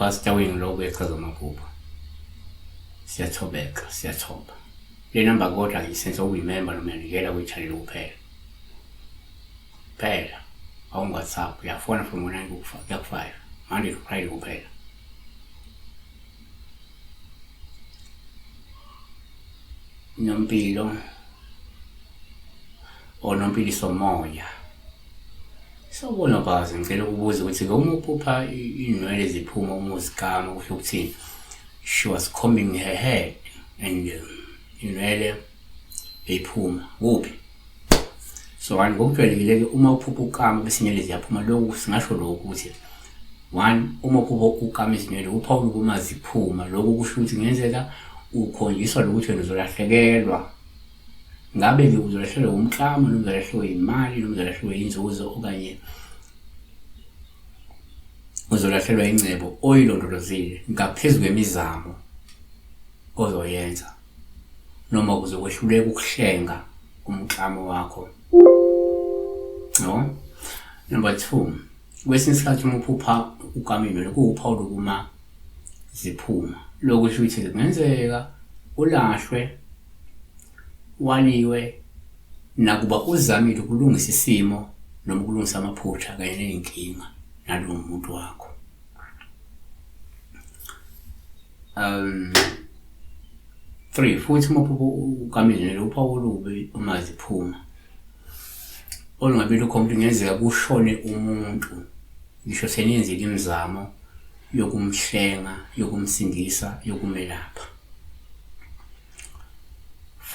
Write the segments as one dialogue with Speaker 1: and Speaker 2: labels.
Speaker 1: UPastor Wing lo obuyechaza amaphupho. Siyathobeka, siyathoba. Le namba kodwa ngisenza ukuyimemba noma uyanikela kwi-channel kuphela. Kuphela. Awungu-WhatsApp, uyafona from 9 kuya ku-5. Monday to Friday kuphela. Nompilo or Nompiliso Moya. Sawubona Bazi, ngicela ukubuza ukuthi ke uma uphupha inwele ziphuma uma uzikama kusho ukuthini? She was combing her head and inwele beyiphuma kuphi? So one ngokujwayelekile-ke uma uphupha ukama bese inwele ziyaphuma lokhu singasho lokhu ukuthi one uma uphupha ukama izinwele uphawula uma ziphuma lokhu kusho ukuthi kungenzeka ukhonjiswa lokuthi wena uzolahlekelwa ngabe-ke uzolahlekelwa umklamo noma uzolahlekelwa imali noma uzolahlekelwa inzuzo okanye uzolahlekelwa ingcebo oyilondolozile ngaphezu kwemizamo ozoyenza noma kuzokwehluleka ukuhlenga umklamo wakho. No. Number 2, kwesinye isikhathi uma uphupha ukamile kuwuphawu lokuma ziphuma. Lokhu kusho ukuthi kungenzeka ulahlwe waliwe nakuba uzamile ukulungisa isimo noma ukulungisa amaphutha kanye ney'nkinga nalowo muntu wakho. 3 futhi uma uphupha ukamile uphawu olubi uma ziphuma olungabe lukho umuntu kungenzeka kushone umuntu ngisho seniyenzile imizamo yokumhlenga yokumsindisa yokumelapha.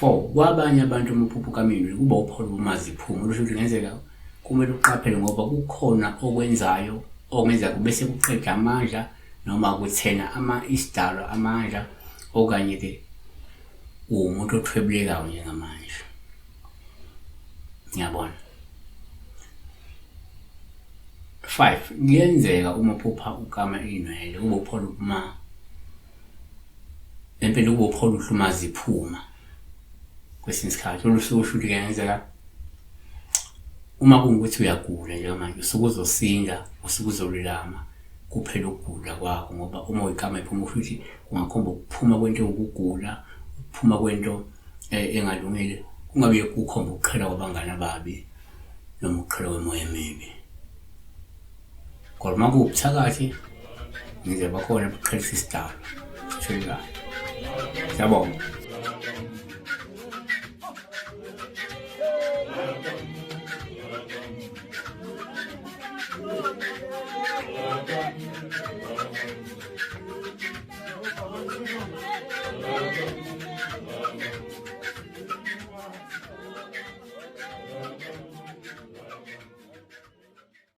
Speaker 1: 4 kwabanye abantu uma uphupha ukamile kuba uphawu uma ziphuma olusho ukuthi kungenzeka kumele uqaphele ngoba kukhona okwenzayo okungenzeka bese kuqeda amandla noma kuthena ama isidalwa amandla okanye ke uwumuntu othwebulekayo njengamanje. Ngiyabona. 5 kuyenzeka uma uphupha ukama inwele ube uphola ukuma empela ube uphola uhluma ziphuma kwesinye isikhathi olusuke usho ukuthi kuyenzeka uma kungukuthi uyagula njengamanje usuke uzosinda usuke uzolulama kuphela ukugula kwakho ngoba uma uyikama iphuma usho ukuthi kungakhomba ukuphuma kwento ewukugula ukuphuma kwento engalungile kungabe kukhomba ukuqhela kwabangani ababi noma ukuqhela kwemoya emibi. Kodwa uma kuwubuthakathi ngize bakhona buqhelisa isidalwa. Sho kahle. Siyabonga.